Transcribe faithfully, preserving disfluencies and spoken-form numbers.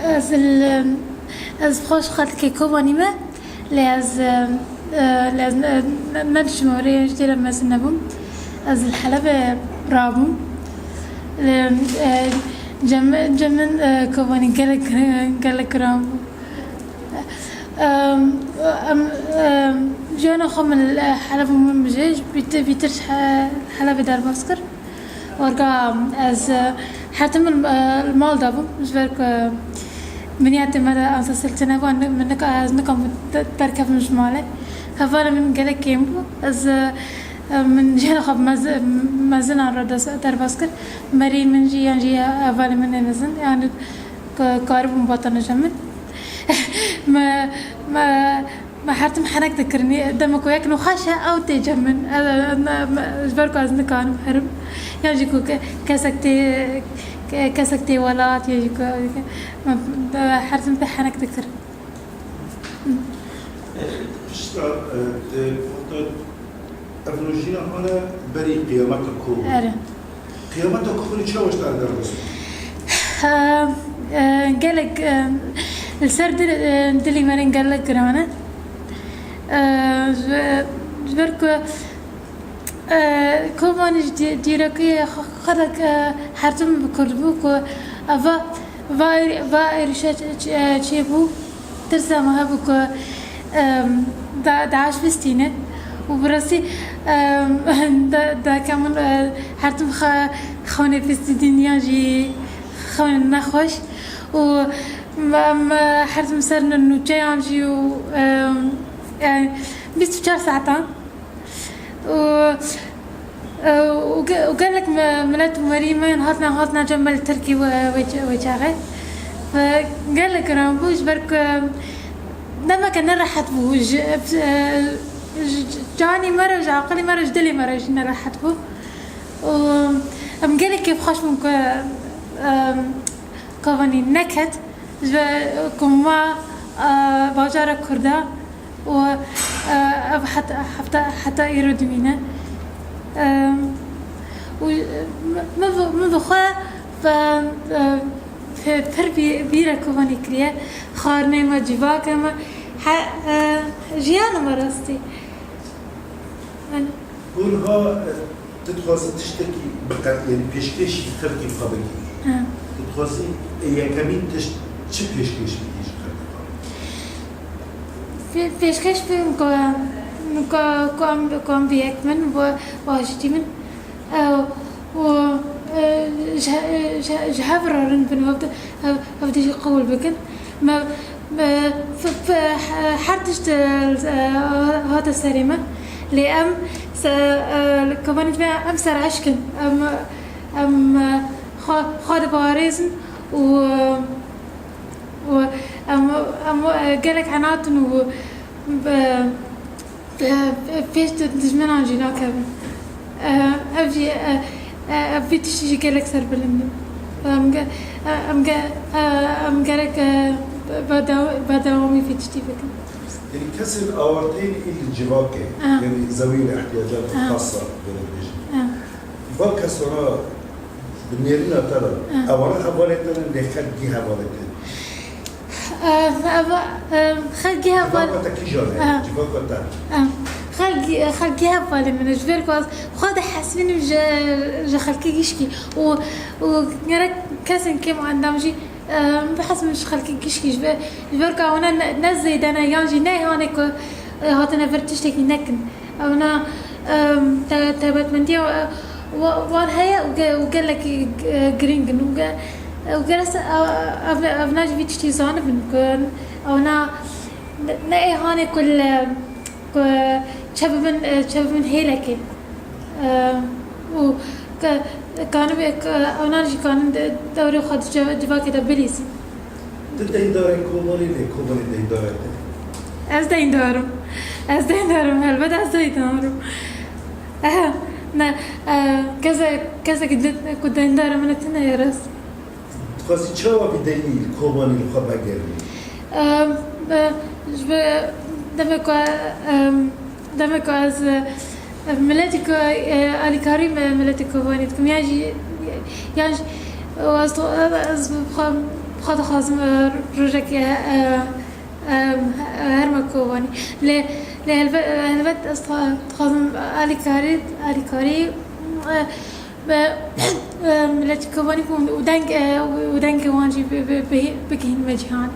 Ez li, ez xweş xelkê Kobanî me, lê ez, e, lê ez ne, ne, ne ji şima re ji tê re mezin nebûm. Ez li Helebê rabûm. Lê, e, cem, cem min, e, Kobanî gelek, gelek giran bû. Em, em, em, jiyana xwe min li Helebê min bijê, ji bîtir, bîtir ji He-, Helebê derbas kir. Orga ez, e, her tim li, e, li mal de bûm, ji ber ku biniyatê me de ensesel tune bû, min nika, ez nikam te-, derkevim ji malê. Hevalê min gelek kêm bû. Ez, e, e, min jêra xwe bi mez-, mezinan re des-, derbas kir. Merî min jî, yan jî hevalê min ê mezin, yani ku karibûn batane ji min. Me, me, Me her tim henek dikirin. Dema ku yek nexweş e, ew tê cem min. E, e, me, me, ji ber ku ez nikarim herim. Yan jî ku ke-, kesek tê, ke-, kesek tê welat, yan jî ku, me, me her tim tê henek dikirin. Pişta, e, te, te, ev rojîna hale berî qiyameta ku. Ere. Qiyameta Kobanî çawa ji te re derxist? Ehm, e, gelek, e, li ser dil, e, dilê me re gelek giran e. E, ji, ji ber ku, e, Kobanî ji dî-, dîrokî xwe, xwe de, e, her tim bi Kurd bû ku eva, va, va êrişa çê, çê, çêbû. Tirsa me hebû ku, em, da-, DAIŞ bistîne û bi rastî, em, da-, dayika min, e, her tim xe-, xewnê pês didîn yan jî xewnên nexweş û me, me her tim ser nû-, nûçeyan jî û, em, yani bîst û çar saetan. û, û ge-, û gelek mi-, milet û merî me hatine, hatine cem me li Tirkî we-, wê çaxê. Ve gelek giran bû, ji ber ku demeke nerehet bû. Ji, ji, ji canî me re, ji aqilî me re, ji dilê me re jî nerehet bû. Û em gelek kêfxweş bûn ku, em, Kobanî neket. Ji ber ku ma, e, bajara Kurda û, e, ev heta, heta, heta îro dimîne. E, û min, min bi xwe, e, e, pir bî-, bîra Kobanî kiriye. Xwarinê me, civakê me, he, e, jiyana me rastî. Yani, Hûn ha, e, tu dixwazî tiştekî biqe-, yani pêşkêşî xelkê xwe bikî. Ha. Tu dixwazî, e, yekemîn tişt çi pêşkêş bikî ji xelkê xwe? Pê-, pêşkêş bikim ku, ku, ku em, ku em bi yek bin, bi, bi aştî bin. E, û, e, ji, ji, ji hev re rind bin, hev, hev, hev dî jî qewil bikin. Me, me, f-, f-, he-, her tişt, e, hate serê me. Lê em se-, e, li Kobanî dibê em ser eşk in. Em, em, e, xwe, xwe diparêzin û, û em, em, e, gelek enatin û, e, Pê-, pê-, pêş di-, dijminan jî nakevin. E, ev jî, e, e, ev vî tiştî jî gelek serbilind in. Em ge-, e, em ge-, e, em gerek, e, berdew-, berdewamî vî tiştî bikin. Yani kesên awarte yên î li civakê, Aha. yani zewî li ihtiyacat Aha. xasa, böyle dibêjin. Aha. Va kesana Bi nêrîna te re, Ah. ewana hevalê te ne, lê xelkî hevalê te ne? Eh, ev, eh, xelkî heval- Civaka te kîjan e? Ah. Civaka te? Ah. Xelkî, xelkî hevalê min e. Ji ber ku ez xwe dihesibînim ji, ji xelkê gişkî. Û, û gerek kesên kêm endam jî, eh, bihesibin ji xelkê gişkî. Ji ber, ji ber ku ewana ne, ne zêde ne, yan jî ne hanê ku, eh, hatine vir tiştekî nekin. Ewna, em, te-, taybetmendiya, e, wa-, wan heye û ge-, û gelekî, e, girîng in û ge-, û gerek e, ev, ev ne ji vî tiştî zanibin ku ewna ne, ne ê hanê ku li, ku çebibin, e, çebibin hêlekê. E, û ke-, kanibê, ke-, ewnan jî kanin de, dewrê xwe di ce-, civakê de bilîzin. Tu deyndarê Kobanî, lê Kobanî deyndarê te? Ez deyndarim. Ez deyndarim, helbet ez deyndarim. Eh, ne, eh, kese-, kesekî de-, ku deyndar min e, tune ye rast. Dixwazî çawa vî deynî li Kobanî li xwe vegerînî? Em, eh, ji be-, demek ku, em, Demek ku ez, e, miletî ku, e, alîkarî me miletî Kobanî dikim, yan jî, yan jî, û ez, ez bi xwe, bi Xwe dixwazim e, rojekê e, e, herme kovanî. Lê lê helbet, helbet ez dixwazim alîkarî, alîkarî e, e, e, miletî kovanî û deng e, û dengê wan jî bi- bi- bi- bigihînime cîhan.